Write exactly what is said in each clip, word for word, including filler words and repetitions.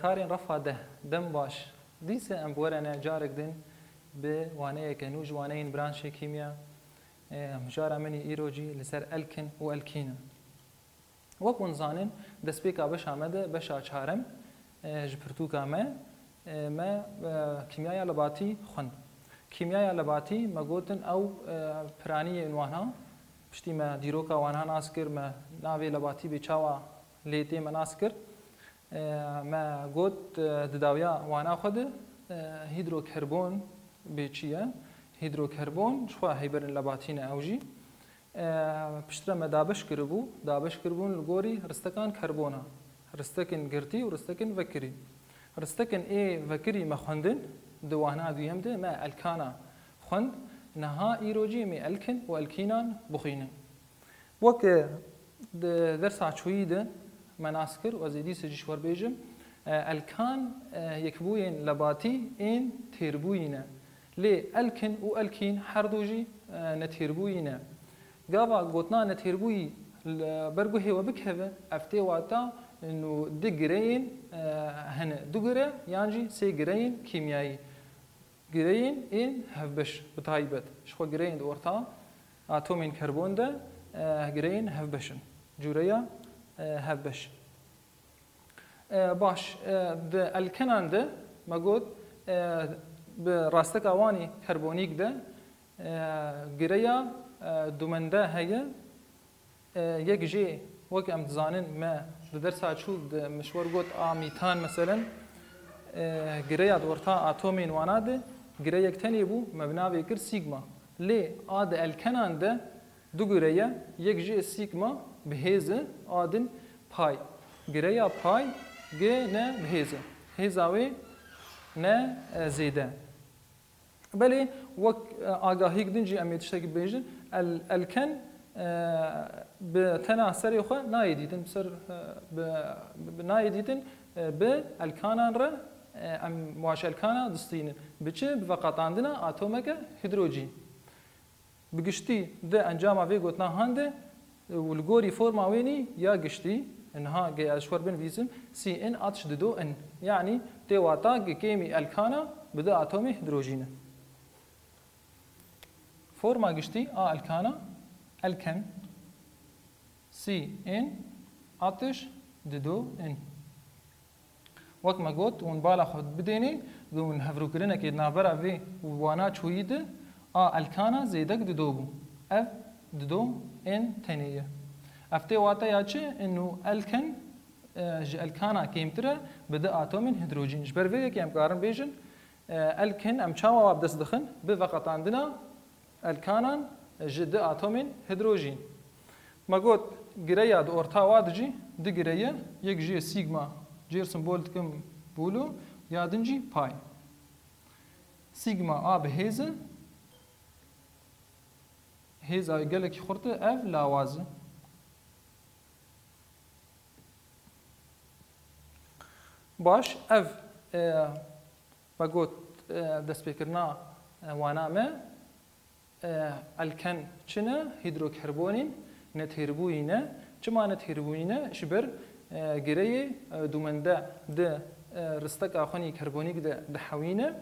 Karên refa deh, dem baş. Dîse em bi we re ne carek din bi waneyeke nû ji waneyên branşê kîmya. Em, mijara min î îro jî li ser elkin û elkîn e. Wek hûn zanin, destpêka beşa me de, beşa çarem, e, ji pirtûka me, e, me, e, kîmyaya lebatî xwend. Kîmyaya lebatî me gotin ew, e, piraniyên wana, piştî me dîroka wana nas kir, me navê lebatî bê çawa lê tê me nas kir. E, me got, e, di dawiya wana xwe de, e, hîdrokarbon bê çi ye? Hîdrokarbon ji xwe heyberên lebatî ne ew jî. E, piştre me dabeş kiribû, dabeş kiribûn li gorî ristekan karbona. Ristekên girtî û ristekên vekirî. Ristekên ê vekirî me xwendin, di wana duyem de me elkana xwend, niha îro jî em ê elkin û elkînan bixwînin. Wek di dersa çûyî de me nas kir û ez ê dîse jî ji we re bêjim, e, elkan, e, yekbûyên lebatî ên têrbûyî ne. Lê elkin û elkîn her du jî, e, netêrbûyî ne. Gava gotina netêrbûyî li ber guhê we bikeve, ev tê wata nû du gireyên, e, hene. Du gire yan jî sê gireyên kîmyayî. Gireyên ên hevbeş, bi taybet. Ji xwe gireyên di orta atomên karbon de, e, gireyên hevbeş in. Cûreya, e, hevbeş. E, baş, e, di elkenan de me got, e, bi rasteka wanî karbonîk de, e, gireya, e, dumende heye. E, yek jê, wek em dizanin, me di dersa çû de min ji we re got a mîtan, meselen, e, gireya di orta atomên wana de gireyek tenê bû, me bi navê kir sîgma. Lê a di elkenan de du gire ye, yek jê sîgma bi hêz e, a din pay. Gireya pay, G ne bi hêz e. Hêza wê ne, e, zêde. Belê wek, e, agahîk din jî em ê tiştekî bibêjin, el-, elken, e, bi tena serê xwe nayê dîtin, bi ser, e, bi, bi, nayê dîtin, e, bi elkanan re, e, em waşelkana distînin. Bi çi? Bi veqetandina atomeke hîdrojîn. Bi giştî di encama vê gotina han de û li gorî forma wê nî ya giştî, niha ge ez ji xwe re binivîsim, C N H two N. Yanî tê wata ge kêmî elkana bi du atomê hîdrojîn e. Forma giştî a elkana, elken, C N H two N. Wek me got, hûn bala xwe bidênê, hûn hevrûkirinekê di navbera vê û wana çûyî de a elkana zêdek dido bû. Ev dido ên tenê ye. Ev tê wateya çi? Inu elken, e, ji elkana kêmtir e, bi du atomên hîdrojîn. Ji ber vê yekê em karin bêjin, e, elken em çawa wa bi dest dixin? Bi veqetandina elkanan ji du atomên hîdrojîn. Me got, gireya di orta wa de jî du gire ye, yek jê sîgma, cêr simbol dikim bûlo, ya din jî pay. Sîgma a bi hêz e, hêza gelekî xurt e, ev lawaz e. Baş, ev, e, me got, e, destpêkirina, e, wana me, e, elken çi ne? Hîdrokarbonîn netêrbûyî ne. Çima netêrbûyî ne? Ji ber, e, gireyê, e, dûmende di, e, risteka xwenî karbonîk de dihewîne.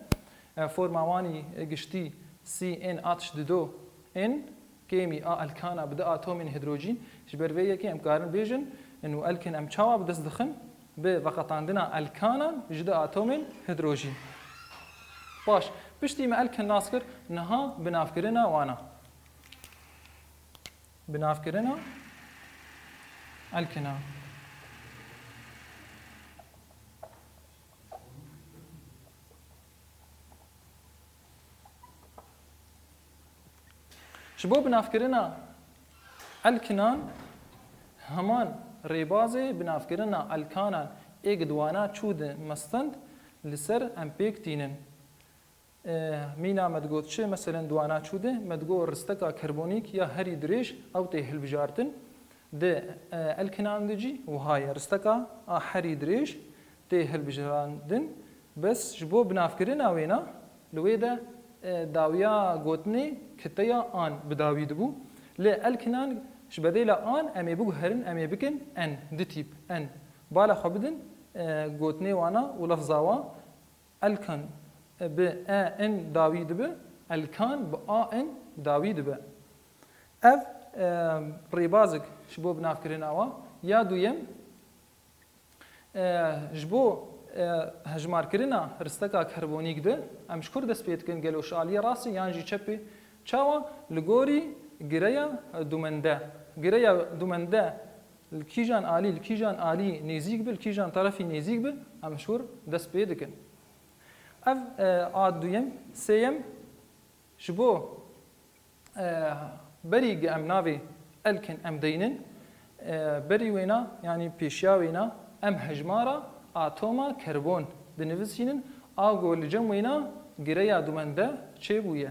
E, forma wanî, e, giştî C N H two N, kêmî a elkana bi du atomên hîdrojîn. Ji ber vê yekê em karin bêjin, inu elkin em çawa bi dest dixin? Bi veqetandina elkanan ji du atomên hîdrojîn. Baş, piştî me elkin nas kir, niha binavkirina wana. Binavkirina elkina. Ji bo binavkirina elkinan, heman rêbazê binavkirina elkanan ê gi di wana çû de me stend, li ser em pêk tînin. E, mîna me digot çi? Meselen, di wana çû de me digot risteka karbonîk ya herî dirêj ew tê hilbijartin. Di, e, elkinan de jî wiha ye. Risteka a herî dirêj tê hilbijarandin. Bes ji bo binavkirina wêna, li wê de, e, dawiya gotinê kiteya an bi dawî dibû. Lê elkinan ji bedêla an em ê biguherin, em ê bikin N, du tîp, N. Bala xwe bidin, e, gotinê wana û lefza wa, Elkan, e, bi e, n dawî dibe, Elkan bi a, n dawî dibe. Ev, e, rêbazek ji bo binavkirina wa. Ya duyem, e, ji bo, e, hejmarkirina risteka karbonîk de, em ji kur dest pê dikin, gelo ji aliyê rastê yan jî çepê? Çawa? Li gorî gireya dumende. Gireya dumende li kîjan alî, li kîjan alî nêzîk bi, li kîjan terefî nêzîk bi, em ji kur dest pê dikin. Ev, e, a duyem, sêyem, ji bo, e, berî gi em navê Elkin em deynin, e, berî wêna, yanî pêşiya wêna, em hejmara atoma karbon dinivîsînin, a go li cem wêna gireya dumende çêbûye.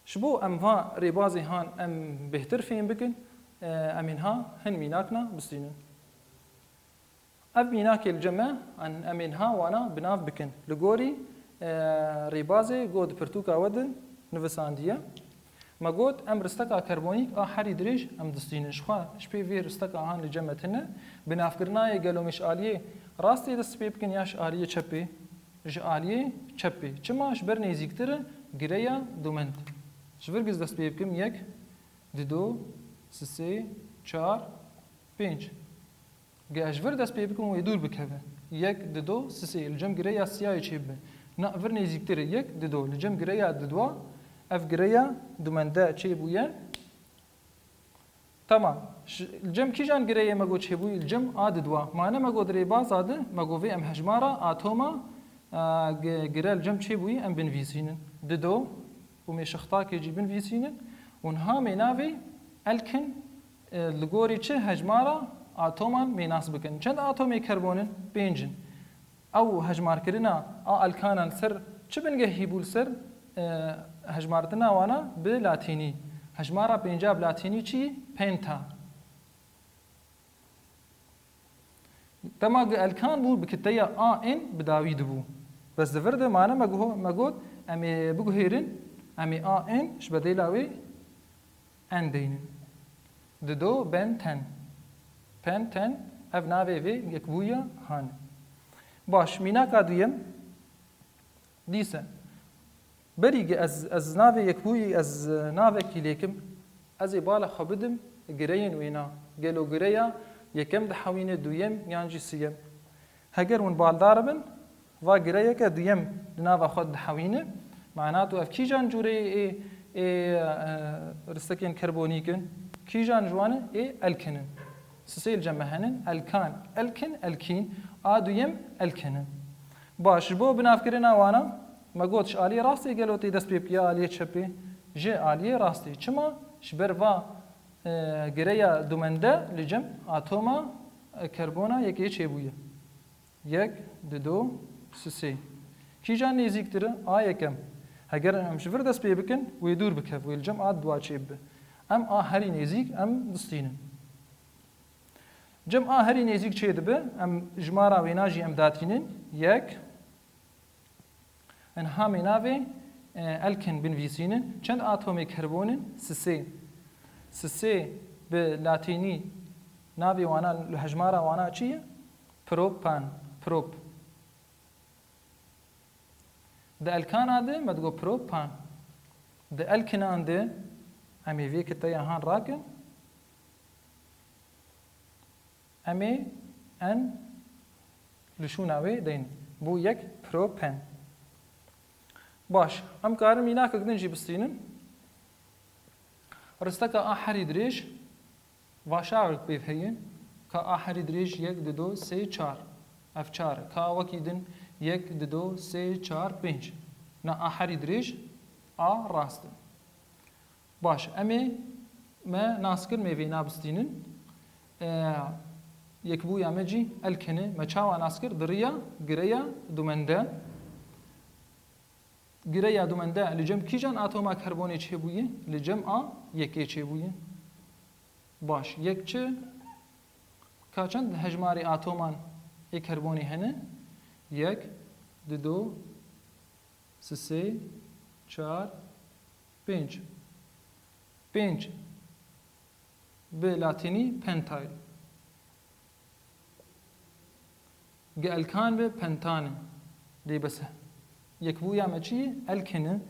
Ji bo em va rêbazê han em bêhtir fêm bikin, e, em ên ha hin mînakna bistînin. Ev mînakê li cem me, em, em ên ha wana bi nav bikin. Li gorî, e, rêbazê go di pirtûka we de nivisandiye. Me got, em risteka karbonîk a herî dirêj em distînin. Ji xwe, ji pê vê risteka han li cem me tune, binavkirina yê gelo em ji aliyê rastê dest pê bikin ya ji aliyê çepê? Ji aliyê çepê. Çima? Ji ber nêzîktir e gireya dumend. Ji vir giz dest pê bikim, yek, dido, sisê, çar, pênc. Ge ez ji vir dest pê bikim wê dûr bikeve. Yek, dido, sisê, li cem gireya siyayê çêbibe. Na vir nêzîktir e. Yek, dido, li cem gireya didwa, ev gireya dumende çêbûye. Tamam. Ş-, li cem kîjan gireyê me got çêbûyî? Li cem a didwa. Mane me got rêbaza di, me got vê em hejmara atoma, e, gi-, gire li cem çêbûyî em binivîsînin. Dido û mêşixtakê jî binivîsînin. Û niha mê navê Elkin, e, li gorî çi hejmara atoman mê nas bikin. Çend atomê karbon in? Pênc in. Ew hejmarkirina a elkanan li ser çi bingehî bû li ser, e, hejmartina wana bi latînî? Hejmara pênca bi latînî çi? Penta. Dema gi elkan bû, bi kiteya a n bi dawî dibû. Bes di vir de mane me guho-, me got, em ê biguhêrin, em ê a n ji bedêla wê n deynin. Dido ben ten. Penten, ev navê vê yekbûya han e. Baş, mînaka duyem, dîse. Berî gi ez, ez navê yekbûyî, ez navekî lêkim, ez ê bala xwe bidim gireyên wêna. Gelo gireya yekem dihewîne, duyem yan jî siyem? Heger hûn baldar bin, va gireyeke duyem di nava xwe dihewîne, mana tu ev kîjan cûreyê ê, ê, e, ristekên karbonîk in? Kîjan ji wan e? Ê elkin in. Sisê li cem me henin, elkan, elkin, elkîn, a duyem elkin in. Baş, ji bo binavkirina wana, me got ji aliyê rastê gelo tê dest pê bike ya aliyê çepê? Ji aliyê rastê. Çima? Ji ber va, e, gireya dumende li cem atoma, e, karbona yekê çêbûye. Yek, dido, sisê. Kîjan nêzîktir e? A yekem. Heger em ji vir dest pê bikin, wê dûr bikev, wê li cem a dua çêbibe. Em a herî nêzîk em distînin. Cem a herî nêzîk çê dibe, em jimara wêna jî em datînin, yek. Niha mê navê, e, elkin binivîsînin. Çend atomê karbon in? Sisê. Sisê bi latînî navê wana, li hejmara wana çi ye? Propan, prop. Di elkana de me digo propan. Di elkinan de em ê vê kiteya han rakin. Em ê n li şûna wê deyn. Bû yek propen. Baş, em karin mînakek din jî bistînin. Risteka a herî dirêj, vaşarek pêv heye, ka a herî dirêj yek, dido, sê, çar. Ev çar e. Ka wekî din yek, dido, sê, çar, pênc. Na a herî dirêj a rast e. Baş, em ê me nas kir, me vê nabistînin. E, yekbûya me jî elkin e. Me çawa nas kir? Di riya gireya dumende. Gireya dumende li cem kîjan atoma karbonê çêbûye? Li cem a yekê çêbûye. Baş, yek çi? Ka çend hejmarê atoman ê karbonê hene? Yek, dido, sisê, çar, pênc. Pênc. Bi latînî pentay. Gi elkan bi pentan e. Lê bes e. Yekbûya me çi ye? Elkin e.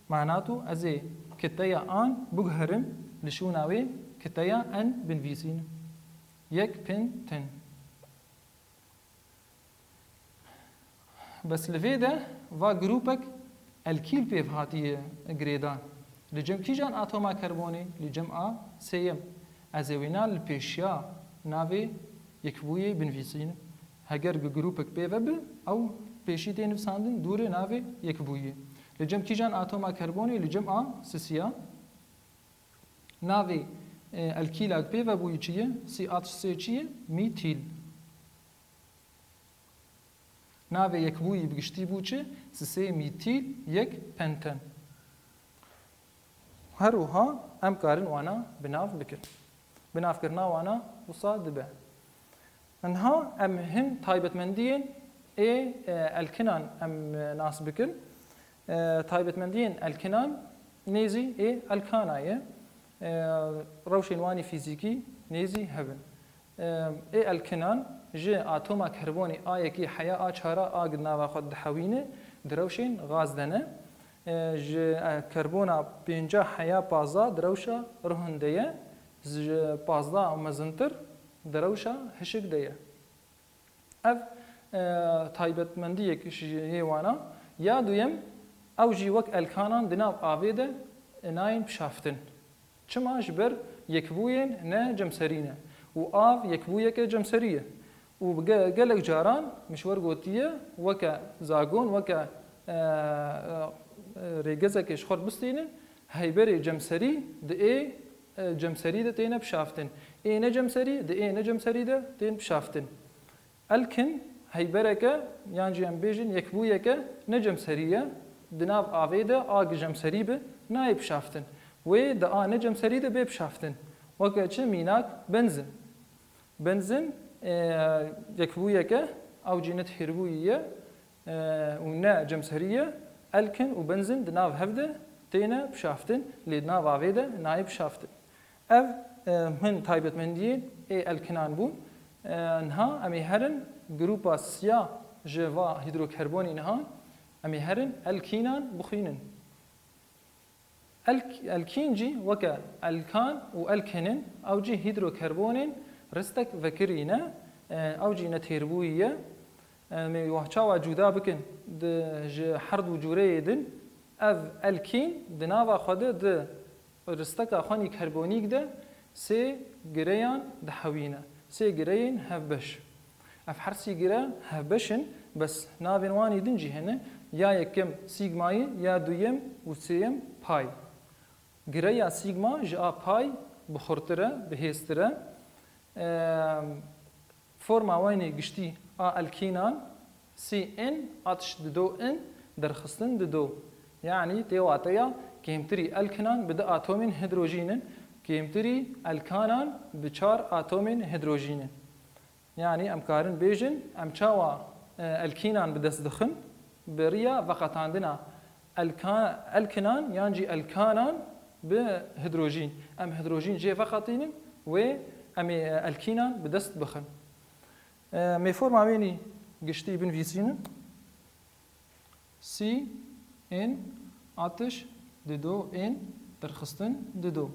Manato ez ê kiteya an biguherim, li şûna wê kiteya en binivîsînim. Yek pin tin. Bes li vê de va grûpek elkîl pêv hatiye girêdan. Li cem kîjan atoma karbonê? Li cem a sêyem. Ez ê wêna li pêşiya navê yekbûyê binivîsînim. Heger gi grûpek pê ve bi, ew pêşî tê nivisandin dûrê navê yekbûyê. Li cem kîjan atoma karbonê? Li cem a sisiya. Navê, e, elkîla pê ve bûyî çi ye? Sî atiş sê çi ye? Mîtîl. Navê yekbûyî bi giştî bû çi? Sisê mîtîl yek penten. Her wiha em karin wana bi nav bikin. Binavkirina wana wisa dibe. Niha em hin taybetmendiyên ê, e, elkinan em, e, nas bikin. E, taybetmendiyên elkinan nêzî ê elkana ye. E, rewşên wan ê fîzîkî nêzî hev in. E, ê elkinan ji atoma karbonê A yekê heya A çara a di nava xwe dihewîne, di rewşên gaz de ne. E, ji, e, karbona pênca heya pazdeh di rewşa ruhun de ye, ji pazdeh û mezintir di rewşa hişik de ye. Ev, e, taybetmendiyek ji yê wana. Ya duyem, ew jî wek elkanan di nav avê de nayên pişaftin. Çima? Ji ber yekbûyên ne cemserî ne. Û av yekbûyeke cemserî ye. Û bi ge-, gelek caran min ji we re gotiye, weke zagon, weke, e, e, rêgezekê ji xwe re bistînin, heyberê cemserî di ê, e, cemserî de têne pişaftin. Ê ne cemserî di ê ne cemserî de tên pişaftin. Elkin heybereke, yan jî em bêjin yekbûyeke ne cemserî ye. Di nav avê de a gi cemserî bi nayê pişaftin. Wê di a ne cemserî de bê pişaftin. Weke çi? Mînak benzin. Benzin, e, yekbûyeke, ew jî ne têrbûyî ye, e, û ne cemserî ye. Elkin û benzin di nav hev de têne pişaftin, lê di nav avê de nayê pişaftin. Ev, e, hin taybetmendiyên ê elkinan bûn. E, niha em ê herin grûpa siya ji va hîdrokarbonî niha, em ê herin elkînan bixwînin. Elk-, elkîn jî weke elkan û elkin in, ew jî hîdrokarbonên ristek vekirî ne, e, ew jî netêrbûyî ye. Em ê wah çawa cuda bikin di, ji her du cûreyê din, ev elkîn di nava xwe de di risteka xwenî karbonîk de sê gireyan dihewîne, sê gireyên hevbeş. Ev her sê gire hevbeş in, bes navên wan ê din jî hene, ya yekem sîgmayî, ya duyem û sêyem pay. Gireya sîgma ji a pay bi xurtir e, bi hêztir e. Em, Forma wayne giştî a elkînan, sî in atiş dido in derxistin dido. Yanî tê wateya kêmtirî elkinan bi di atomên hîdrojîn in, kêmtirî elkanan bi çar atomên hîdrojîn in. Yanî em karin bêjin, em çawa, e, elkînan bi dest dixin? Bi riya veqetandina elka-, elkinan yan jî elkanan bi hîdrojîn. Em hîdrojîn jê veqetînin, wê em ê elkînan bi dest bixin. E, em ê forma wênî giştî binivîsînin. Sî in atiş dido in derxistin dido.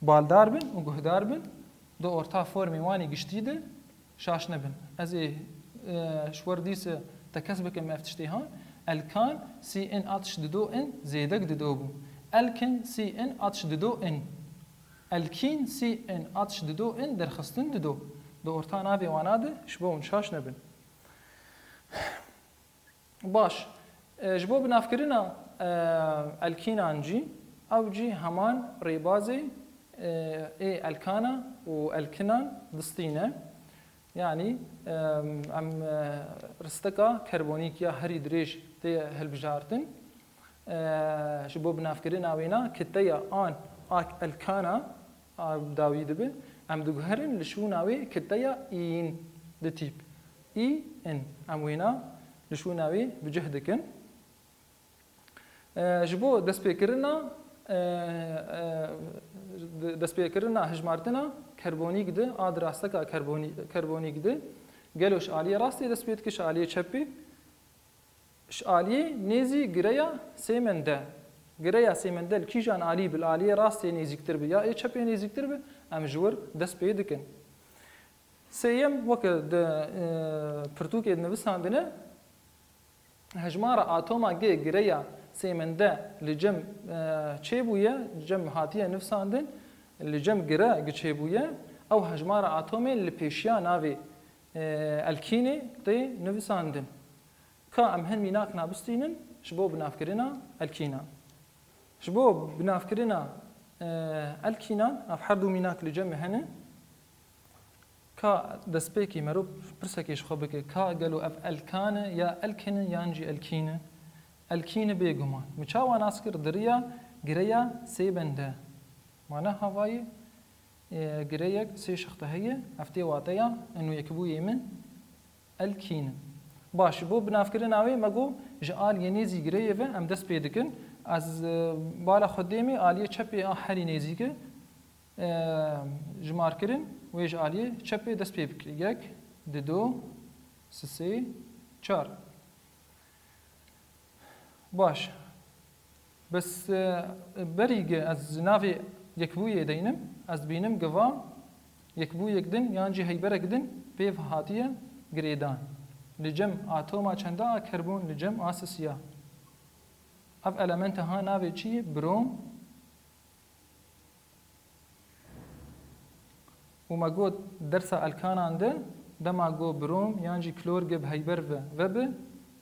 Baldar bin û guhdar bin, di orta formê wanî giştî de şaş nebin. Ez ê, e, ji we re dîse tekez bikim ev tiştê han. Elkan sî in atiş dido in zêdek dido bû. Elkin sî in atiş dido in. Elkîn sî in atiş dido in derxistin dido. Di orta navê wana de ji bo hûn şaş nebin. Baş. E, ji bo binavkirina, e, elkînan jî, ew jî heman rêbazê, e, ê elkana û elkinan distîne. Yanî, e, em, e, risteka karbonîk ya herî dirêj tê hilbijartin. E, ji bo binavkirina wêna kiteya an a elkana, a dawî dibe, em diguherin li şûna wê kiteya în di tîp. În. Em wêna li şûna wê bi cih dikin. E, ji bo destpêkirina, e, e, de-, destpêkirina hejmartina karbonîk di, a di rasteka karbonî-, karbonîk di, Gelo ji aliyê rastê dest pê dike, ji aliyê çepê? Ji aliyê nêzî gireya sêmende. Gireya sêmende li kîjan alî bi, li aliyê rastê nêzîktir bi ya ê çepê nêzîktir bi, em ji wir dest pê dikin. Sêyem, weke di, e, pirtûkê dinivîsandine, hejmara atoma gi gireya sêmende li cem, e, çêbûye, cem hatiye nivîsandin, li cem gire gi çêbûye, ew hejmara atomê li pêşiya navê, e, elkînê tê nivîsandin. Ka em hin mînak nabistînin ji bo binavkirina elkînan. Ji bo binavkirina, e, elkînan, ev her du mînak li cem me hene. Ka destpêkî mero pirsekê ji xwe bike, ka gelo ev elkan e ya elkin e yan jî elkîn e? Elkîn e bêguman. Min çawa nas kir? Di riya gireya sêbende. Mana havayê, e, gireyek sê şixte heye, ev tê wateya eno yekbûyê min elkîn e. Baş, ji bo binavkirina wê me got ji aliyê nêzî gireyê ve em dest pê dikin. Ez, e, bala xwe dêmê aliyê çepê a herî nêzîk e. E, jimarkirin wê ji aliyê çepê dest pê bike. Yek, dido, sisê, çar. Baş. Bes, e, berî gi ez navê yekbûyê deynim, ez dibînim giva yekbûyek din yan jî heyberek din pêv hatiye girêdan. Li cem atoma çenda a kerbon, li cem a sisiya. Ev elementa ha navê çi ye? Brom. Û me got dersa elkanan de, dema ku brom yan jî klor gi bi heyber ve vebe,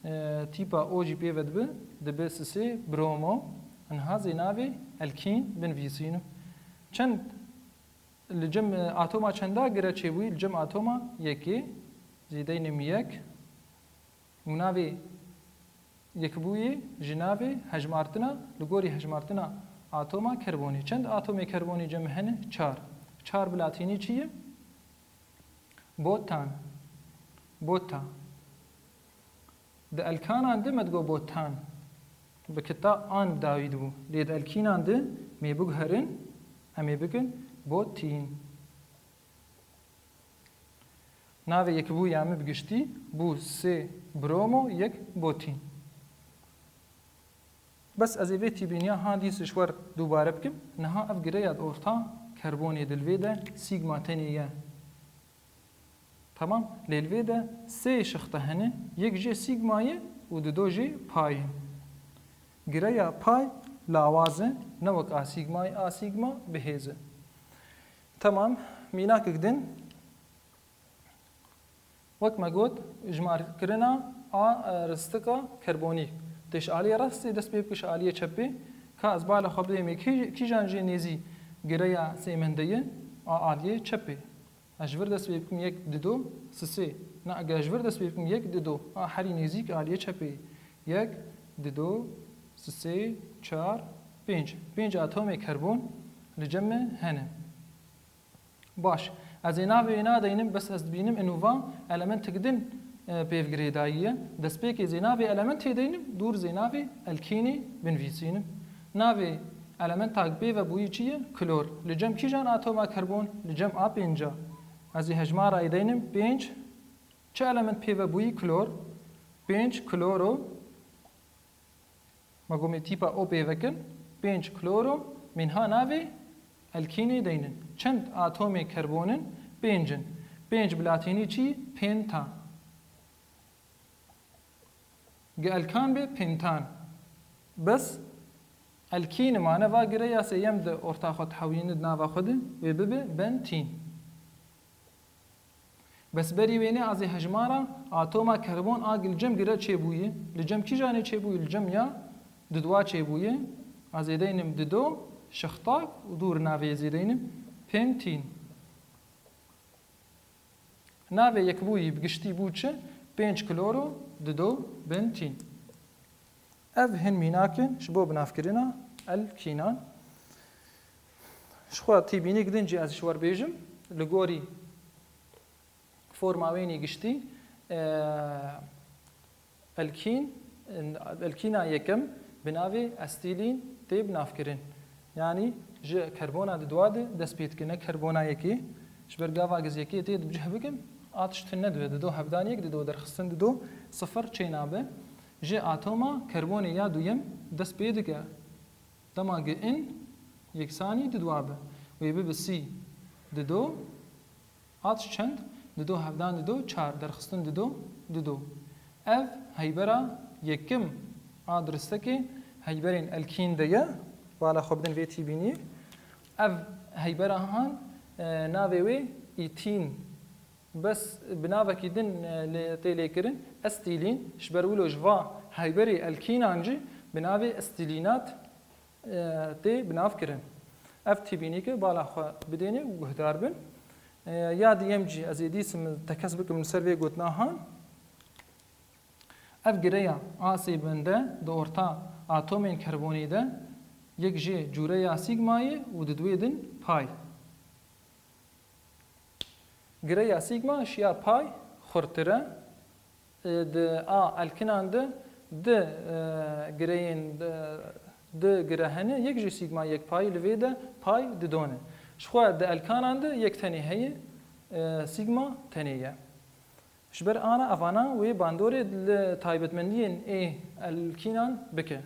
e, tîpa O jî pê ve dibe, dibe sisê bromo. Niha zê navê elkîn binivîsînim. Çend li cem, e, atoma çenda gire çêbûyî? Li cem atoma yekê, zêdeynim yek. Û navê yekbûyê ji navê hejmartina, li gorî hejmartina atoma kerbonê. Çend atomê kerbonî cem hene? Çar. Çar bi latînî çi ye? Botan. Bota. Di elkanan de me digo botan. Bi kita an bi dawî dibû. Lê di elkînan de mê biguherin, em ê bikin botîn. Navê yekbûya min bi giştî bû sê bromo yek botîn. Bes ez ê vê tîbîniya ha dîs ji we re dubare bikim. Niha ev gireya di orta kerbonê di li vê de sîgma tenê ye. Tamam. Lê li vê de sê şixte hene, yek jê sîgma ye û dido jê pay in. Gireya pay lawaz e, ne wek a sîgmayê, a sîgma bi hêz e. Tamam, mînakek din. Wek me got, jimarkirina a, e, ristika kerbonî. Tê ji aliyê rastê dest pê bike, ji aliyê çepê. Ka ez bala xwe bidêmê kî-, kîjan jê nêzî gireya sêmende ye, a aliyê çepê. Ez ji vir dest pê bikim yek, dido, sisê. Na, eger ji vir dest pê bikim yek, dido, a herî nêzîk aliyê çepê. Yek, dido, sisê, çar, pênc. Pênc atomê kerbon li cem me hene. Baş. Ez ê navê wê nadeynim, bes ez dibînim ino va elementek din, e, pêv girêdayî ye. Destpêkê zê navê elementê deynim, dûr zê navê elkînê binivîsînim. Navê elementa pê ve bûyî çi ye? Klor. Li cem kîjan atoma kerbon? Li cem a pênca. Ez ê hejmarayê deynim pênc. Çi element pê ve bûyî? Klor. Pênc kloro. Me gomê tîpa O pê vekin, pênc kloro, mînha navê elkînê deynin. Çend atomê kerbon in? Pênc in. Pênc bi latînî çi? Penta. Gi elkan bê pentan. Bes elkîn mane va gireya sêyem di orta xwe dihewîne di nava xwe de, wê bibe bentîn. Bes berî wênê ez ê hejmara atoma kerbon a li cem gire çêbûyî. Li cem kîjanê çêbûyî? Li cem ya didwa çêbûyî. Ez ê deynim dido, şixtak û dûr navê zê deynim pentîn. Navê yekbûyî bi giştî bû çi? Pênc kloro, dido, bentîn. Ev hin mînak in ji bo binavkirina elkînan. Ji xwe tîbînik din jî ez ji we re bêjim, li gorî forma wênî giştî, e, elkîn, elkîna yekem bi navê estîlîn tê binavkirin. Yanî ji karbona di dua de dest pê dike, ne karbona yekê. Ji ber gava giz yekê tê di cih bikim, A tişt tune dibe, dido hevdan yek, dido derxistin dido sifir çênabe. Ji atoma karbonê ya duyem dest pê dike. Dema gi in yeksanî diduwa be. Wê bibe sî dido, a tişt çend? Dido hevdan dido çar, derxistin dido, dido. Ev heybera yekim a diristekê heyberên elkîn de ye. Bala xwe bidin vê tîbînî. Ev heybera han, e, navê wê îtîn. Bes bi navekî din, e, lê, tê lêkirin, estîlîn, ji ber wilo ji va heyberê elkînan jî bi navê estîlînat, e, tê binavkirin. Ev tîbînî ke bala xwe bidêne û guhdar bin. E, ya diyem jî ez ê dîsim tekez bikim li ser vê gotina han. Ev gireya asê bin de di orta atomên karbonê de yek jê cûreya sîgmayê û di duwê din pay. Gireya sîgma ji ya pay xurtir e. E, di a elkinan de di, e, gireyên, e, di gire hene, yek jî sîgma yek payî, li vê de pay didone. Ji xwe di elkanan de yek tenê heye, e, sîgma tenê ye. Ji ber ana evana wê bandorê li taybetmendiyên ê elkînan bike.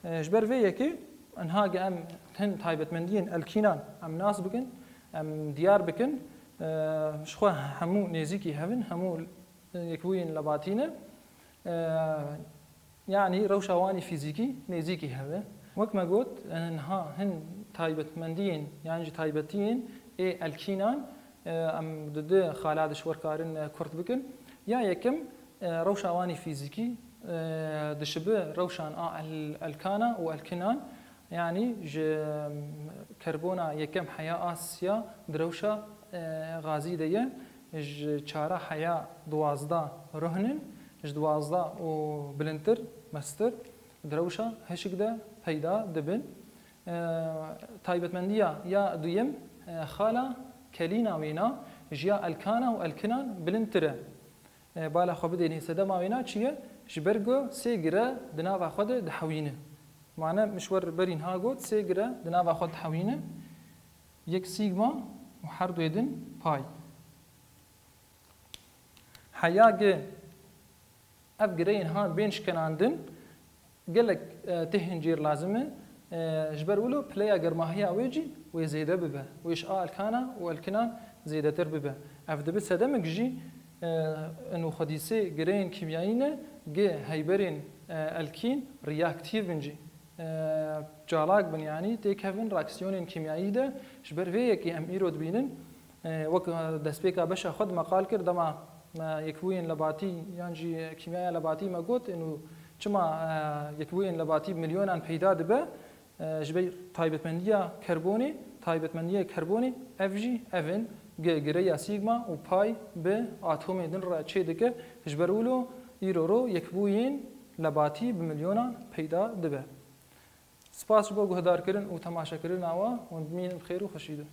E, ji ber vê yekê, niha ge em hin taybetmendiyên elkînan em nas bikin, em diyar bikin, e, ji xwe hemû nêzîkî hev in, hemû, e, yekbûyên lebatî ne. E, yanî rewşa wan î fîzîkî nêzîkî hev e. Wek me got, e, niha hin taybetmendiyên yan jî taybetiyên ê elkînan, e, em di du xala de ji we re karin, e, kurt bikin. Ya yekem, e, rewşa wan î fîzîkî, e, dişibi rewşan a el-, elkana û elkinan, yanî ji, em, karbona yekem heya a sisiya di rewşa, e, gazî de ye, ji çara heya duwazda rohnin, ji duwazda û bilindtir, mestir, di rewşa hişik de peyda dibin. E, taybetmendiya ya duyem, e, xala kelîna wêna ji ya elkana û elkinan bilindtir e. E, bala xwe bidênê sedema wêna çi ye? Ji ber ku sê gire di nava xwe de dihewîne. Mane min ji we re berî niha got, sê gire di nava xwe dihewîne. Yek sîgma û her duê din pay. Heya gi ev gireyên han bên şikenandin, gelek, e, tê hincêr lazim e, e, ji ber wilo pileya germahiya wê jî wê zêde bibe, wê ji a elkana û elkinan zêdetir bibe. Ev dibe sedemek jî, e, ino xwedî sê gireyên kîmyayî ne, gi heyberên, e, elkîn reaktîv in jî. E, çalak bin, yanî têkevin reaksiyonên kîmyayî de. Ji ber vê yekê em îro dibînin, e, wek, e, destpêka beşa xwe de me qal kir, dema me yekbûyên lebatî yan jî kîmyaya lebatî me got, û çima, e, yekbûyên lebatî bi milyonan peyda dibe, e, ji ber taybetmendiya karbonê, taybetmendiyê karbonê ev jî ev in, gi-, gireya sîgma û pay bi atomê din re çê dike, ji ber wilo îro ro yekbûyên lebatî bi milyonan peyda dibe. Spas ji bo guhdarkirin û temaşekirina we, hûn bimînin bi xêr û xweşî de.